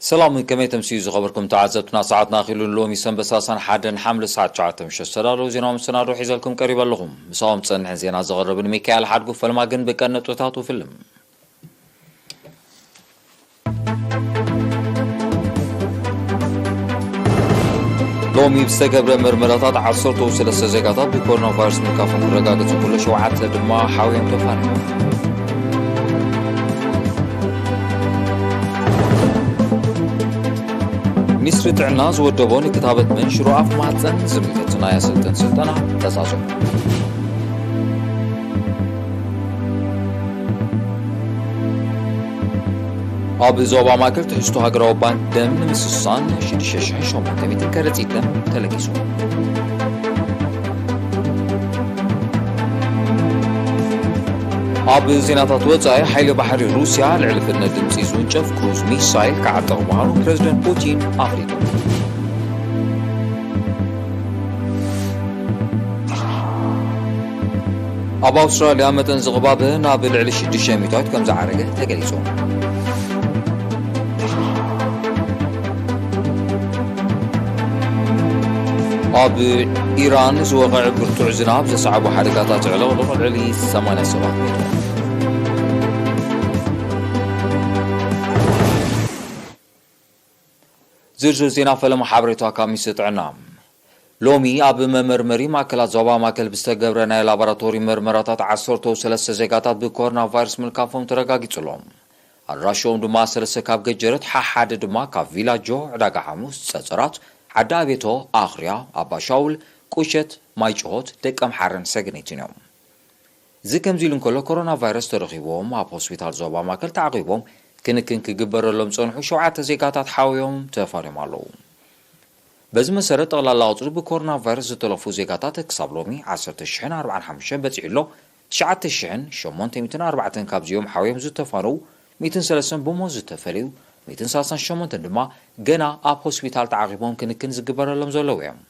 ሰላም፣ ከመይ ተምስዩ ዝኸበርኩም ተዓዘብትና? ሰዓትና ኣኺሉ። ሎሚ ሰንበት ሰላሳን ሓደን ሓምለ ሰዓት ትሽዓተ ምሸት ዝተዳለዉ ዜናዊ መሰናዶ ሒዘልኩም ቀሪበ ኣለኹም። ምሳኹም ዝጸንሐ ዜና ዘቕርብን ሚካኤል ሓድጉ ፈልማ። ግን ብቀን ነጥብታቱ ፍልም። ሎሚ ብዝተገብረ መርመራታት ዓሰርተ ሰለስተ ዜጋታት ብኮሮና ቫይረስ ምልካፎም ክረጋገጹ እንከሎ፣ ሸውዓተ ድማ ሓውዮም ተፋንዮም። ሚኒስትሪ ጥዕና ዝወደቦ ንክታበት መንሽሮ ኣፍ ማህጸን ዝምልከት ናይ ኣሰልጠን ስልጠና ተጻጸሙ። ኣብ ዞባ ማእከል ትሕዝቶ ሃገራዊ ባንክ ደም ንምስሳን ሽዱሽተ ሽሕን ሸሞንተ ሚእትን ከረጺት ደም ተለጊሱ። ኣብ ዜናታት ወጻኢ፣ ሓይሊ ባሕሪ ሩስያ ልዕሊ ፍጥነት ድምጺ ዝውንጨፍ ክሩዝ ሚሳይል ክዓጥቕ ምዃኑ ፕረዚደንት ፑቲን ኣፍሊጡ። ኣብ ኣውስትራልያ መጠን ዝቕባበ ናብ ልዕሊ ሽዱሽተ ሚእታዊት ከም ዝዓረገ ተገሊጹ። ኣብ ኢራን ዝወቕዐ ብርቱዕ ዝናብ ዘስዓቦ ሓደጋታት ዕልቕልቕ ልዕሊ ሰማንያ ሰባት ሞይቶም። ዝርዝር ዜና ፈለማ ሓበሬታ ካብ ሚኒስትሪ ጥዕና። ሎሚ ኣብ መመርመሪ ማእከላት ዞባ ማእከል ብዝተገብረ ናይ ላቦራቶሪ መርመራታት ዓሰርተ ሰለስተ ዜጋታት ብኮሮና ቫይረስ ምልካፎም ተረጋጊጹ ኣሎ። ኣድራሾም ድማ ሰለስተ ካብ ገጀረት፣ ሓሓደ ድማ ካብ ቪላጆ፣ ዕዳጋ ሓሙስ፣ ጸጸራት፣ ዓዲ ኣቤቶ፣ ኣኽርያ፣ ኣባ ሻውል፣ ቁሸት፣ ማይ ጭሆት፣ ደቀምሓረን ሰገነይትን እዮም። እዚ ከምዚ ኢሉ እንከሎ፣ ኮሮና ቫይረስ ተረኺቦም ኣብ ሆስፒታል ዞባ ማእከል ተዓቒቦም ክንክን ክግበረሎም ዝጸንሑ ሸውዓተ ዜጋታት ሓውዮም ተፋንዮም ኣለዉ። በዚ መሰረት፣ ጠቕላላ ቁጽሪ ብኮሮና ቫይረስ ዝተለፉ ዜጋታት ክሳብ ሎሚ ዓሰርተ ሽሕን ኣርባዓን ሓሙሽተን በጺሑ ኣሎ። ትሽዓተ ሽሕን ሸሞንተ ሚእትን ኣርባዕተን ካብዚኦም ሓውዮም ዝተፋነዉ፣ ሚእትን ሰለስተን ብሞት ዝተፈለዩ፣ ሚእትን ሰላሳን ሸሞንተን ድማ ገና ኣብ ሆስፒታል ተዓቒቦም ክንክን ዝግበረሎም ዘለዉ እዮም።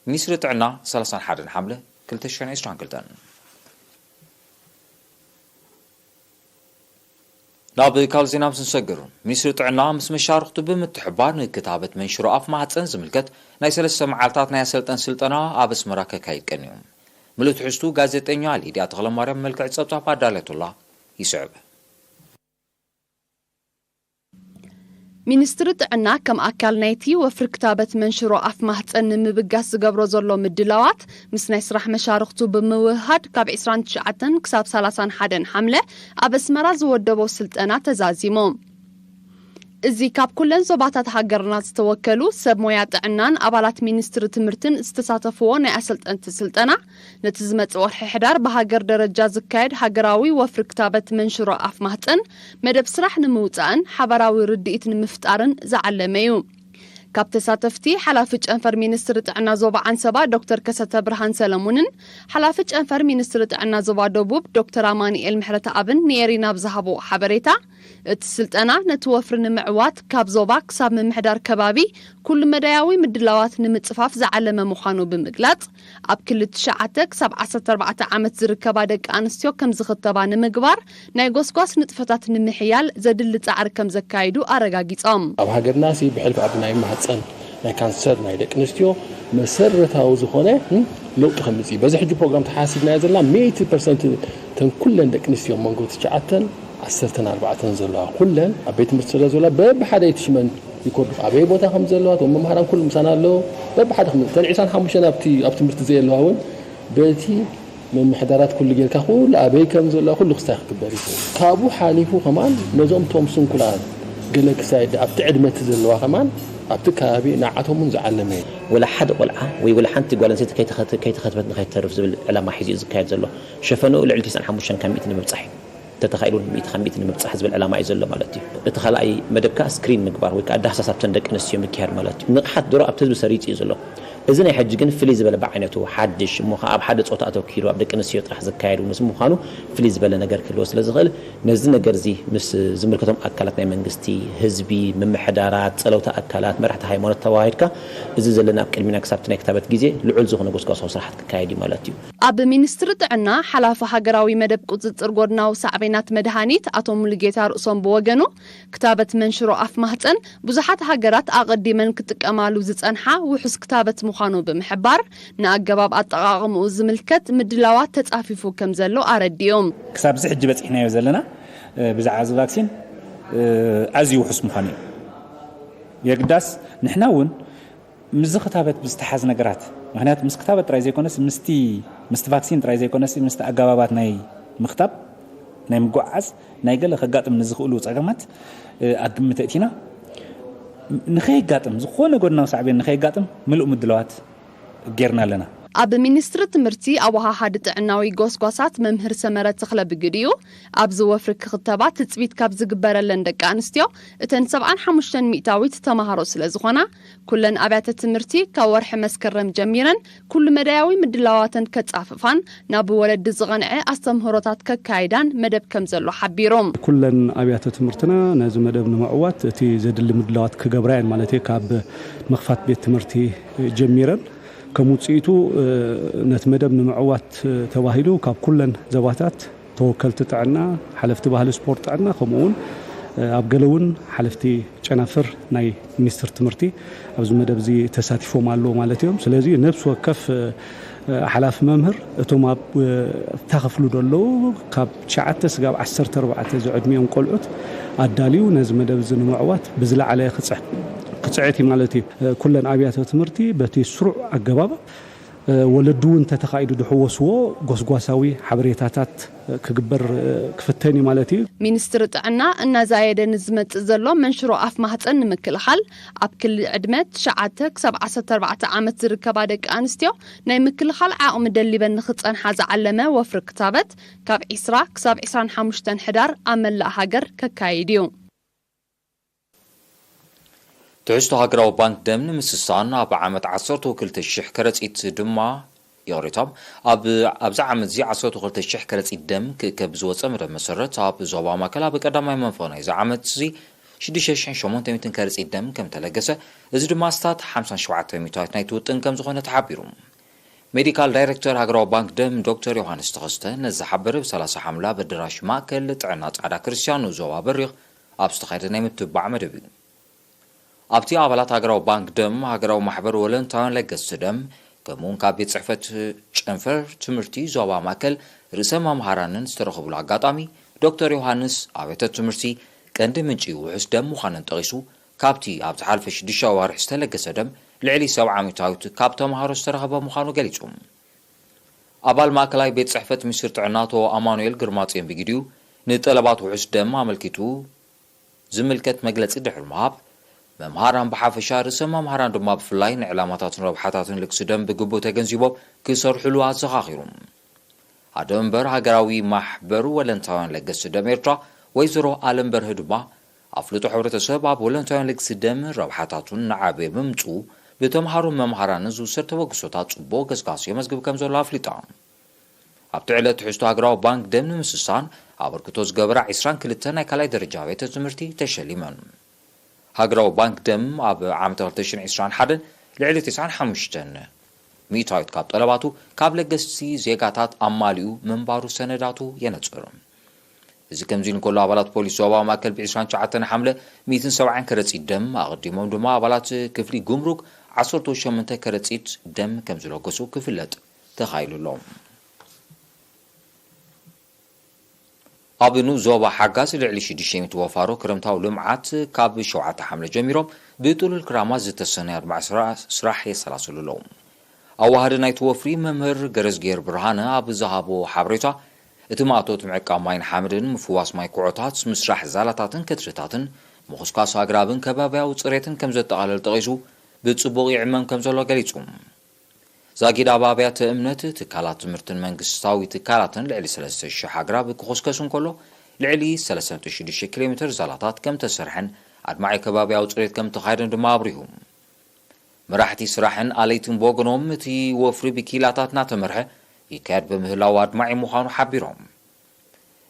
ሚኒስትሪ ጥዕና፣ ሰላሳን ሓደን ሓምለ ክልተ ሽሕን ዕስራን ክልተን። ናብ ካልእ ዜና ምስ ንሰግር፣ ሚኒስትሪ ጥዕና ምስ መሻርኽቱ ብምትሕብባር ንክታበት መንሽሮ ኣፍ ማህፀን ዝምልከት ናይ ሰለስተ መዓልታት ናይ ኣሰልጠን ስልጠና ኣብ ኣስመራ ከካይድ ቀንዩ። ምሉእ ትሕዝቱ ጋዜጠኛ ሊድያ ተኽለማርያም መልክዕ ጸብጻብ ኣዳልያቶላ ይስዕብ። ሚኒስትሪ ጥዕና ከም ኣካል ናይቲ ወፍሪ ክታበት መንሽሮ ኣፍ ማህጸን ንምብጋስ ዝገብሮ ዘሎ ምድላዋት ምስ ናይ ስራሕ መሻርኽቱ ብምውህሃድ ካብ ዕስራን ትሽዓተን ክሳብ ሰላሳን ሓደን ሓምለ ኣብ ኣስመራ ዝወደቦ ስልጠና ተዛዚሙ። እዚ ካብ ኩለን ዞባታት ሃገርና ዝተወከሉ ሰብ ሞያ ጥዕናን ኣባላት ሚኒስትሪ ትምህርትን ዝተሳተፍዎ ናይ ኣሰልጠንቲ ስልጠና፣ ነቲ ዝመጽእ ወርሒ ሕዳር ብሃገር ደረጃ ዝካየድ ሃገራዊ ወፍሪ ክታበት መንሽሮ ኣፍ ማህጸን መደብ ስራሕ ንምውጻእን ሓባራዊ ርድኢት ንምፍጣርን ዝዓለመ እዩ። ካብ ተሳተፍቲ፣ ሓላፊ ጨንፈር ሚኒስትሪ ጥዕና ዞባ ዓንሰባ ዶክተር ከሰተ ብርሃን ሰለሙንን ሓላፊ ጨንፈር ሚኒስትሪ ጥዕና ዞባ ደቡብ ዶክተር ኣማኑኤል ምሕረተኣብን ንኤሪና ብዝሃብዎ ሓበሬታ፣ እቲ ስልጠና ነቲ ወፍሪ ንምዕዋት ካብ ዞባ ክሳብ ምምሕዳር ከባቢ ኩሉ መዳያዊ ምድላዋት ንምጽፋፍ ዝዓለመ ምዃኑ ብምግላጽ፣ ኣብ ክሊ ትሽዓተ ክሳብ ዓሰርተ ኣርባዕተ ዓመት ዝርከባ ደቂ ኣንስትዮ ከም ዝኽተባ ንምግባር ናይ ጎስጓስ ንጥፈታት ንምሕያል ዘድሊ ጻዕሪ ከም ዘካይዱ ኣረጋጊጾም። ኣብ ሃገርና ሲ ብሕልፊ ኣብ ናይ ማህጸን ናይ ካንሰር ናይ ደቂ ኣንስትዮ መሰረታዊ ዝኾነ፣ እም፣ ለውጢ ከምጽእ እዩ። በዚ ሕጂ ፕሮግራም ተሓሲብናዮ ዘለና ሚእቲ ፐርሰንት እተን ኩለን ደቂ ኣንስትዮ መንጎ ትሽዓተን ዓሰርተን ኣርባዕተን ዘለዋ ኩለን ኣብ ቤት ትምህርቲ ስለ ዘለዋ በብሓደ እቲ ሽመን ሪኮርድ ኣበይ ቦታ ከም ዘለዋ፣ እቶም መምሃራን ኩሉ ምሳና ኣለዉ። በብሓደ ከም እተን ዕስራን ሓሙሽተን ኣብቲ ኣብ ትምህርቲ ዘየለዋ እውን በቲ ምምሕዳራት ኩሉ ጌርካ ኩሉ ኣበይ ከም ዘለዋ ኩሉ ክስታይ ክግበር እዩ። ካብኡ ሓሊፉ ከማን ነዞም ቶም ስንኩላት ገለ ክሳይ ኣብቲ ዕድመ እቲ ዘለዋ ከማን ኣብቲ ከባቢ ንዓቶም እውን ዝዓለመ እዩ። ወላ ሓደ ቆልዓ ወይ ወላ ሓንቲ ጓል ኣንስተይቲ ከይተኸተ-፣ ከይተኸትበት ንኸይተርፍ ዝብል ዕላማ ሒዙ እዩ ዝካየድ ዘሎ። ሸፈንኡ ልዕሊ ተስዓን ሓሙሽተን ካብ ሚእቲ ንምብጻሕ እዩ። ተተኻኢሉ እውን ሚእቲ ካብ ሚእቲ ንምብጻሕ ዝብል ዕላማ እዩ ዘሎ ማለት እዩ። እቲ ካልኣይ መደብ ከኣ ስክሪን ምግባር ወይ ከኣ ዳህሳስ ኣብተን ደቂ ኣንስትዮ ምክያድ ማለት እዩ። ንቕሓት ድሮ ኣብቲ ህዝቢ ሰሪጹ እዩ ዘሎ። እዚ ናይ ሕጂ ግን ፍልይ ዝበለ ብዓይነቱ ሓድሽ እሞ ኸዓ ኣብ ሓደ ጾታ ኣተኪሩ ኣብ ደቂ ኣንስትዮ ጥራሕ ዝካየድ እውን ምዃኑ ፍልይ ዝበለ ነገር ክህልዎ ስለ ዝኽእል ነዚ ነገር እዚ ምስ ዝምልከቶም ኣካላት ናይ መንግስቲ፣ ህዝቢ፣ ምምሕዳራት፣ ጸለውቲ ኣካላት፣ መራሕቲ ሃይማኖት ተዋሂድካ እዚ ዘለና ኣብ ቅድሚና ክሳብቲ ናይ ክታበት ግዜ ልዑል ዝኾነ ጎስጓሳዊ ስራሓት ክካየድ እዩ ማለት እዩ። ኣብ ሚኒስትሪ ጥዕና ሓላፊ ሃገራዊ መደብ ቁጽጽር ጎድናዊ ሳዕቤናት መድሃኒት ኣቶ ሙሉጌታ ርእሶም ብወገኑ ክታበት መንሽሮ ኣፍ ማህጸን ብዙሓት ሃገራት ኣቐዲመን ክጥቀማሉ ዝጸንሓ ውሑስ ክታበት ምዃኑ ብምሕባር ንኣገባብ ኣጠቓቕምኡ ዝምልከት ምድላዋት ተጻፊፉ ከም ዘሎ ኣረዲኦም። ክሳብ እዚ ሕጂ በጺሕናዮ ዘለና ብዛዕባ እዚ ቫክሲን ኣዝዩ ውሑስ ምዃኑ እዩ። የግዳስ ንሕና እውን ምስዚ ክታበት ብዝተሓዝ ነገራት ምክንያቱ ምስ ክታበት ጥራይ ዘይኮነስ ምስቲ ምስቲ ቫክሲን ጥራይ ዘይኮነስ ምስቲ ኣገባባት ናይ ምክታብ ናይ ምጉዓዝ ናይ ገለ ከጋጥም ንዝኽእሉ ጸገማት ኣግምት እቲና ንኸየጋጥም ዝኾነ ጎድናዊ ሳዕቤን ንኸየጋጥም ምሉእ ምድለዋት ጌርና ኣለና። ኣብ ሚኒስትሪ ትምህርቲ ኣወሃሃዲ ጥዕናዊ ጎስጓሳት መምህር ሰመረ ተኽለ ብግዲኡ ኣብዚ ወፍሪ ክኽተባ ትጽቢት ካብ ዝግበረለን ደቂ ኣንስትዮ እተን ሰብዓን ሓሙሽተን ሚእታዊት ተማሃሮ ስለ ዝኾና ኩለን ኣብያተ ትምህርቲ ካብ ወርሒ መስከረም ጀሚረን ኩሉ መዳያዊ ምድላዋተን ከጻፍፋን ናብ ወለዲ ዝቐንዐ ኣስተምህሮታት ከካይዳን መደብ ከም ዘሎ ሓቢሮም። ኩለን ኣብያተ ትምህርትና ነዚ መደብ ንምዕዋት እቲ ዘድሊ ምድላዋት ክገብራ እየን ማለት እየ። ካብ ምኽፋት ቤት ትምህርቲ ጀሚረን ከም ውፅኢቱ ነቲ መደብ ንምዕዋት ተባሂሉ ካብ ኩለን ዘባታት ተወከልቲ ጥዕና፣ ሓለፍቲ ባህሊ ስፖርት ጥዕና ከምኡ እውን ኣብ ገለ እውን ሓለፍቲ ጨናፍር ናይ ሚኒስትር ትምህርቲ ኣብዚ መደብ እዚ ተሳቲፎም ኣለዉ ማለት እዮም። ስለዚ ነብሲ ወከፍ ሓላፊ መምህር እቶም ኣብ ኣብታ ክፍሉ ዘለዉ ካብ ትሽዓተ ስጋብ ዓሰርተ ኣርባዕተ ዝዕድሚኦም ቆልዑት ኣዳልዩ ነዚ መደብ እዚ ንምዕዋት ብዝለዓለ ክፅዕ- ክፅዕት እዩ ማለት እዩ። ኩለን ኣብያተ ትምህርቲ በቲ ስሩዕ ኣገባብ ወለዲ እውን እንተተኻኢዱ ድሕወስዎ ጎስጓሳዊ ሓበሬታታት ክግበር ክፍተን እዩ ማለት እዩ። ሚኒስትሪ ጥዕና እናዛየደ ንዝመጽእ ዘሎ መንሽሮ ኣፍ ማህፀን ንምክልኻል ኣብ ክሊ ዕድመ ትሽዓተ ክሳብ ዓሰርተ ኣርባዕተ ዓመት ዝርከባ ደቂ ኣንስትዮ ናይ ምክልኻል ዓቕሚ ደሊበን ንኽጸንሓ ዝዓለመ ወፍሪ ክታበት ካብ ዒስራ ክሳብ ዒስራን ሓሙሽተን ሕዳር ኣብ መላእ ሃገር ከካይድ እዩ። ትሕዝቶ ሃገራዊ ባንክ ደም ንምስሳን ኣብ ዓመት ዓሰርተ ክልተ ሽሕ ከረጺት ድማ ይቕሬታ ኣብ ኣብዚ ዓመት እዚ ዓሰርተ ክልተ ሽሕ ከረጺት ደም ክእከብ ብዝወጸ መደብ መሰረት ኣብ ዞባ ማእከል ኣብ ቀዳማይ መንፈቕ ናይዚ ዓመት እዚ ሽዱሽተ ሽሕን ሸሞንተ ሚእትን ከረጺት ደም ከም ተለገሰ እዚ ድማ ኣስታት ሓምሳን ሸውዓተን ሚእታዊት ናይቲ ውጥን ከም ዝኾነ ተሓቢሩ። ሜዲካል ዳይሬክተር ሃገራዊ ባንክ ደም ዶክተር ዮሃንስ ተኸስተ ነዚ ዝሓበረ ብ ሰላሳ ሓምላ ኣብ ኣደራሽ ማእከል ጥዕና ጻዕዳ ክርስትያኖ ዞባ በሪኽ ኣብ ዝተኻየደ ናይ ምትብባዕ መደብ እዩ። ኣብቲ ኣባላት ሃገራዊ ባንክ ደም፣ ሃገራዊ ማሕበር ወለንታውያን ለገስቲ ደም፣ ከምኡውን ካብ ቤት ጽሕፈት ጨንፈር ትምህርቲ ዞባ ማእከል ርእሰ መምሃራንን ዝተረኸብሉ ኣጋጣሚ፣ ዶክተር ዮሃንስ ኣብያተ ትምህርቲ ቀንዲ ምንጪ ውሑስ ደም ምዃነን ጠቒሱ፣ ካብቲ ኣብ ዝሓለፈ ሽዱሽተ ኣዋርሕ ዝተለገሰ ደም ልዕሊ ሰብዓ ሚእታዊት ካብ ተምሃሮ ዝተረኸበ ምዃኑ ገሊጹ። ኣባል ማእከላይ ቤት ጽሕፈት ሚኒስትሪ ጥዕና ኣቶ ኣማኑኤል ግርማጽዮን ብግዲኡ፣ ንጠለባት ውሑስ ደም ኣመልኪቱ ዝምልከት መግለጺ ድሕሪ ምሃብ፣ መምሃራን ብሓፈሻ ርእሰ መምሃራን ድማ ብፍላይ ንዕላማታትን ረብሓታትን ልግሲ ደም ብግቡእ ተገንዚቦም ክሰርሕሉ ኣዘኻኺሩ። ኣደ መንበር ሃገራዊ ማሕበር ወለንታውያን ለገስቲ ደም ኤርትራ ወይዘሮ ኣለም በርሀ ድማ ኣፍልጦ ሕብረተሰብ ኣብ ወለንታውያን ለገስቲ ደም ረብሓታቱን ንዓበየ ብምምፅኡ ብተምሃሮን መምሃራንን ዝውሰድ ተበግሶታት ፅቡቕ ገስጋስ የመዝግብ ከም ዘሎ ኣፍሊጣ። ኣብቲ ዕለት ትሕዝቶ ሃገራዊ ባንክ ደም ንምስሳን ኣበርክቶ ዝገበራ ዒስራን ክልተን ናይ ካልኣይ ደረጃ ቤተ ትምህርቲ ተሸሊመን። ሃገራዊ ባንክ ደም ኣብ ዓመት ክልተ ሽሕን ዕስራን ሓደን ልዕሊ ተስዓን ሓሙሽተን ሚእታዊት ካብ ጠለባቱ ካብ ለገስቲ ዜጋታት ኣማሊኡ ምንባሩ ሰነዳቱ የነጽር። እዚ ከምዚ ኢሉ እንከሎ ኣባላት ፖሊስ ዞባ ማእከል ብ ዕስራን ትሽዓተን ሓምለ ሚእትን ሰብዓን ከረጺት ደም ኣቐዲሞም ድማ ኣባላት ክፍሊ ጉምሩክ ዓሰርተ ሸሞንተ ከረጺት ደም ከም ዝለገሱ ክፍለጥ ተኻኢሉ ኣሎ። ኣብ ንኡስ ዞባ ሓጋዝ ልዕሊ ሽዱሽተ ሚእቲ ወፋሮ ክረምታዊ ልምዓት ካብ ሸውዓተ ሓምለ ጀሚሮም ብጥሉል ክራማት ዝተሰነዩ ኣድማዒ ስራ- ስራሕ የሰላስሉ ኣለዉ። ኣዋሃዲ ናይቲ ወፍሪ መምህር ገረዝጌር ብርሃነ ኣብ ዝሃቦ ሓበሬታ፣ እቲ ማእቶት ምዕቃብ ማይን ሓመድን፣ ምፍዋስ ማይ ኩዖታት፣ ምስራሕ ዛላታትን ከትርታትን፣ ምኹስኳስ ኣግራብን ከባብያዊ ጽሬትን ከም ዘጠቓልል ጠቒሱ፣ ብጽቡቕ ይዕመም ከም ዘሎ ገሊጹ። ዛጊድ ኣብ ኣብያተ እምነት፣ ትካላት ትምህርትን መንግስታዊ ትካላትን ልዕሊ ሰለስተ ሽሕ ኣግራብ ክኹስከስ እንከሎ፣ ልዕሊ ሰለስተ ነጥቢ ሽዱሽተ ኪሎ ሜትር ዛላታት ከም ተሰርሐን ኣድማዒ ከባብያዊ ጽሬት ከም ተኻየደን ድማ ኣብሪሁ። መራሕቲ ስራሕን ኣለይትን ብወገኖም፣ እቲ ወፍሪ ብኪላታት እናተመርሐ ይካየድ ብምህላው ኣድማዒ ምዃኑ ሓቢሮም።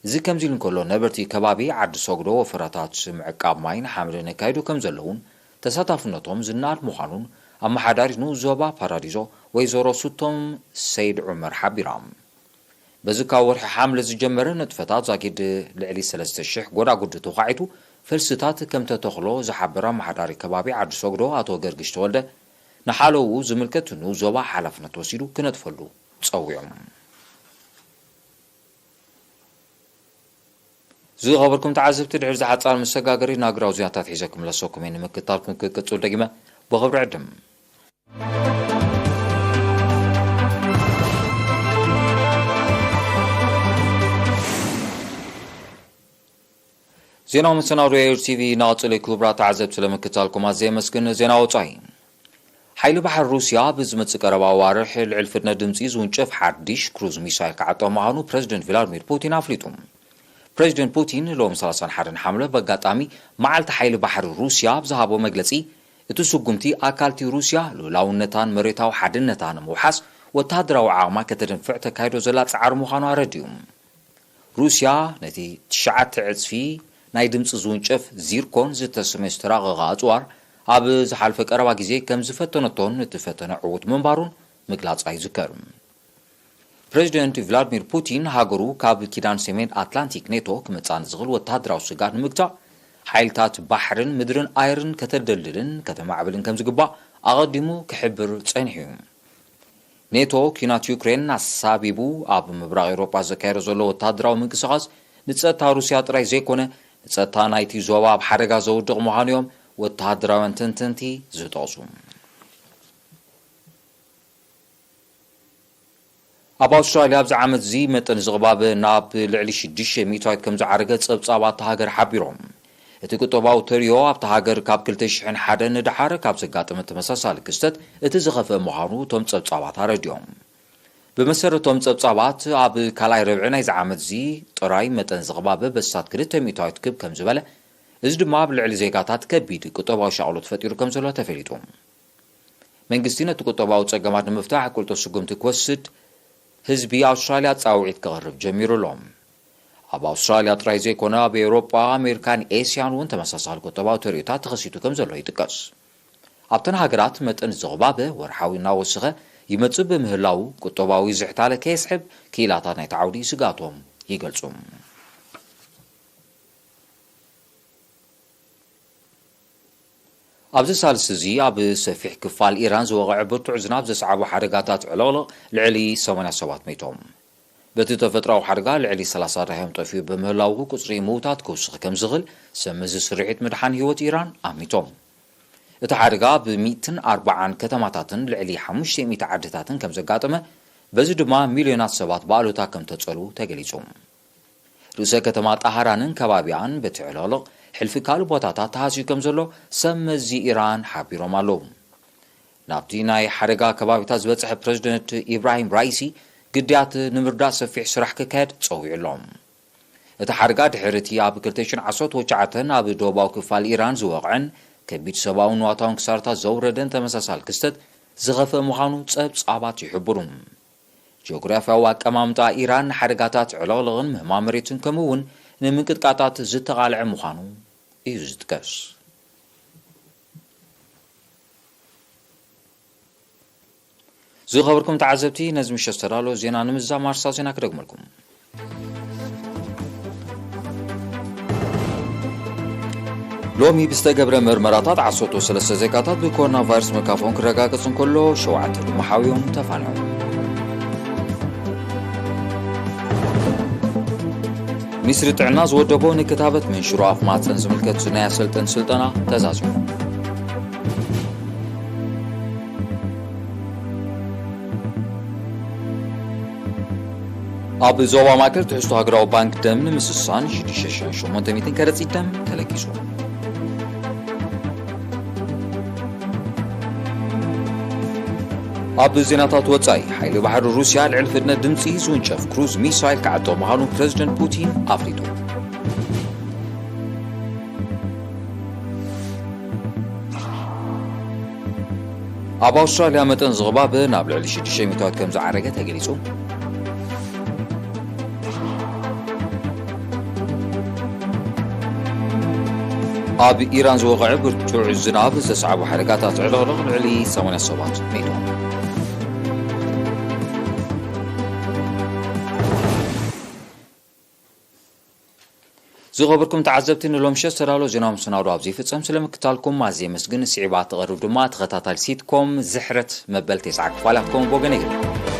እዚ ከምዚ ኢሉ እንከሎ፣ ነበርቲ ከባቢ ዓዲ ሶግዶ ወፈራታት ምዕቃብ ማይን ሓመድን የካይዱ ከም ዘለውን ተሳታፍነቶም ዝነኣድ ምዃኑን ኣመሓዳሪት ንኡስ ዞባ ፓራዲዞ ወይዘሮ ሱቶም ሰይድ ዑመር ሓቢራ። በዚ ካብ ወርሒ ሓምለ ዝጀመረ ንጥፈታት ዛጊድ ልዕሊ ሰለስተ ሽሕ ጎዳጉዲ ተዃዒቱ ፈልስታት ከም ተተኽሎ ዝሓበረ ኣመሓዳሪ ከባቢ ዓዲ ሶግዶ ኣቶ ገርግሽ ተወልደ፣ ንሓለዉ ዝምልከት ንኡስ ዞባ ሓላፍነት ወሲዱ ክነጥፈሉ ጸዊዑ። ዝኸበርኩም ተዓዘብቲ፣ ድሕሪ ዝሓጻር መሰጋገሪ ናግራዊ ዜናታት ሒዘ ክምለሰኩም እየ። ንምክትታልኩም ክቅጽል ደጊመ ብኽብሪ ዕድም። ዜናዊ መሰናዶ ኤር ቲቪ እናቐጸለ እዩ። ክቡራት ተዓዘብቲ፣ ስለምክትታልኩም ኣዝየ የመስግን። ዜና ወጻኢ። ሓይሊ ባሕሪ ሩስያ ብዝመጽእ ቀረባ ኣዋርሕ ልዕሊ ፍጥነት ድምጺ ዝውንጨፍ ሓድሽ ክሩዝ ሚሳይል ክዓጥቕ ምዃኑ ፕረዚደንት ቭላድሚር ፑቲን ኣፍሊጡ። ፕረዚደንት ፑቲን ሎሚ ሰላሳን ሓደን ሓምለ ብኣጋጣሚ መዓልቲ ሓይሊ ባሕሪ ሩስያ ኣብ ዝሃቦ መግለጺ፣ እቲ ስጉምቲ ኣካልቲ ሩስያ ልኡላውነታን መሬታዊ ሓድነታን ንምውሓስ ወተሃደራዊ ዓቕማ ከተደንፍዕ ተካይዶ ዘላ ጻዕሪ ምዃኑ ኣረዲኡ። ሩስያ ነቲ ትሽዓተ ዕጽፊ ናይ ድምጺ ዝውንጨፍ ዚርኮን ዝተሰምየ ዝተራቐቐ ኣጽዋር ኣብ ዝሓለፈ ቀረባ ግዜ ከም ዝፈተነቶን እቲ ፈተነ ዕዉት ምንባሩን ምግላጻ ይዝከር። ፕረዚደንት ቭላድሚር ፑቲን ሃገሩ ካብ ኪዳን ሰሜን ኣትላንቲክ ኔቶ ክመጽኣ ንዝኽእል ወተሃደራዊ ስግኣት ንምግታእ ሓይልታት ባሕርን ምድርን ኣየርን ከተደልድልን ከተማዕብልን ከም ዝግባእ ኣቐዲሙ ክሕብር ጸኒሑ እዩ። ኔቶ ኲናት ዩክሬን ኣሳቢቡ ኣብ ምብራቕ ኤውሮጳ ዘካየዶ ዘሎ ወተሃደራዊ ምንቅስቓስ ንጸጥታ ሩስያ ጥራይ ዘይኮነ ንጸጥታ ናይቲ ዞባ ኣብ ሓደጋ ዘውድቕ ምዃኑ እዮም ወተሃደራውያን ተንተንቲ ዝጠቕሱ። ኣብ ኣውስትራልያ ኣብዚ ዓመት እዚ መጠን ዝቕባበ ናብ ልዕሊ ሽዱሽተ ሚእታዊት ከም ዝዓረገ ጸብጻባት እታ ሃገር ሓቢሮም። እቲ ቁጠባዊ ተርእዮ ኣብታ ሃገር ካብ ክልተ ሽሕን ሓደን ንደሓር ካብ ዘጋጠመ ተመሳሳሊ ክስተት እቲ ዝኸፍአ ምዃኑ እቶም ጸብጻባት ኣረዲኦም። ብመሰረቶም ጸብጻባት ኣብ ካልኣይ ረብዒ ናይዚ ዓመት እዚ ጥራይ መጠን ዝቕባበ በስታት ክልተ ሚእታዊት ክብ ከም ዝበለ፣ እዚ ድማ ኣብ ልዕሊ ዜጋታት ከቢድ ቁጠባዊ ሻቕሎት ፈጢሩ ከም ዘሎ ተፈሊጡ። መንግስቲ ነቲ ቁጠባዊ ጸገማት ንምፍታሕ ቅልጡፍ ስጉምቲ ክወስድ ህዝቢ ኣውስትራልያ ጻውዒት ከቕርብ ጀሚሩ ኣሎ። ኣብ ኣውስትራልያ ጥራይ ዘይኮነ ኣብ ኤውሮጳ፣ ኣሜሪካን ኤስያን እውን ተመሳሳሊ ቁጠባዊ ተርእዮታት ተኸሲቱ ከም ዘሎ ይጥቀስ። ኣብተን ሃገራት መጠን ዝቕባበ ወርሓዊ እናወሰኸ ይመጽእ ብምህላው ቁጠባዊ ዝሕታለ ከየስሕብ ክኢላታት ናይቲ ዓውዲ ስግኣቶም ይገልጹ። ኣብዚ ሳልስቲ እዚ ኣብ ሰፊሕ ክፋል ኢራን ዝወቕዐ ብርቱዕ ዝናብ ዘስዓቦ ሓደጋታት ዕልቕልቕ ልዕሊ ሰማንያ ሰባት ሞይቶም። በቲ ተፈጥሮኣዊ ሓደጋ ልዕሊ ሰላሳ ደሃዮም ጠፊኡ ብምህላዉ ቁጽሪ ምዉታት ክውስኽ ከም ዝኽእል ሰብ መዚ ስርሒት ምድሓን ህይወት ኢራን ኣሚቶም። እቲ ሓደጋ ኣብ ሚእትን ኣርባዓን ከተማታትን ልዕሊ ሓሙሽተ ሚእቲ ዓድታትን ከም ዘጋጠመ፣ በዚ ድማ ሚልዮናት ሰባት ብኣሉታ ከም ተጸልዉ ተገሊጹ። ርእሰ ከተማ ጣሃራንን ከባቢኣን በቲ ዕልቕልቕ ሕልፊ ካልእ ቦታታት ተሃስዩ ከም ዘሎ ሰብ መዚ ኢራን ሓቢሮም ኣለዉ። ናብቲ ናይ ሓደጋ ከባቢታት ዝበጽሐ ፕረዚደንት ኢብራሂም ራኢሲ ግዳያት ንምርዳእ ሰፊሕ ስራሕ ክካየድ ጸዊዑ ኣሎ። እቲ ሓደጋ ድሕሪ እቲ ኣብ ክልተ ሽሕን ዓሰርተ ትሽዓተን ኣብ ደቡባዊ ክፋል ኢራን ዝወቕዐን ከቢድ ሰብኣውን ንዋታውን ክሳራታት ዘውረደን ተመሳሳሊ ክስተት ዝኸፍአ ምዃኑ ጸብጻባት ይሕብሩ። ጂኦግራፍያዊ ኣቀማምጣ ኢራን ንሓደጋታት ዕልቕልቕን ምህማም መሬትን ከምኡ እውን ንምንቅጥቃጣት ዝተቓልዐ ምዃኑ እዩ ዝጥቀስ። ዝኸበርኩም ተዓዘብቲ፣ ነዚ ምሸት ዝተዳለወ ዜና ንምዝዛም ኣርእስታት ዜና ክደግመልኩም። ሎሚ ብዝተገብረ መርመራታት ዓሰርተ ሰለስተ ዜጋታት ብኮሮና ቫይረስ ምልካፎም ክረጋገጽ እንከሎ፣ ሸውዓተ ድማ ሓውዮም ተፋንዮም። ሚኒስትሪ ጥዕና ዝወደቦ ንክታበት መንሽሮ ኣፍ ማህጸን ዝምልከት ናይ ኣሰልጠን ስልጠና ተዛዚሙ። ኣብ ዞባ ማእከል ትሕዝቶ ሃገራዊ ባንክ ደም ንምስሳን ሽዱሽተ ሽሕን ሸሞንተ ሚእትን ከረጺት ደም ተለጊሱ። ኣብ ዜናታት ወጻኢ፣ ሓይሊ ባሕሪ ሩስያ ልዕሊ ፍጥነት ድምጺ ዝውንጨፍ ክሩዝ ሚሳይል ክዓጥቕ ምዃኑ ፕረዚደንት ፑቲን ኣፍሊጡ። ኣብ ኣውስትራልያ መጠን ዝቕባብ ናብ ልዕሊ ሽዱሽተ ሚእታዊት ከም ዝዓረገ ተገሊጹ። ኣብ ኢራን ዝወቕዐ ብርቱዕ ዝናብ ዘስዓቦ ሓደጋታት ዕልቕልቕ ልዕሊ ሰማንያ ሰባት ሞይቶም። ዝኸበርኩም ተዓዘብቲ፣ ንሎምሸት ዝተዳሎ ዜና ምስ ናውዶ ኣብዚ ይፍጸም። ስለ ምክታልኩም ኣዝየ የመስግን። ስዒባ ትቐርብ ድማ ተኸታታሊ ሲትኮም ዝሕረት መበል ተስዓ ክፋላ ክትከውን ብወገነይ ይግብር።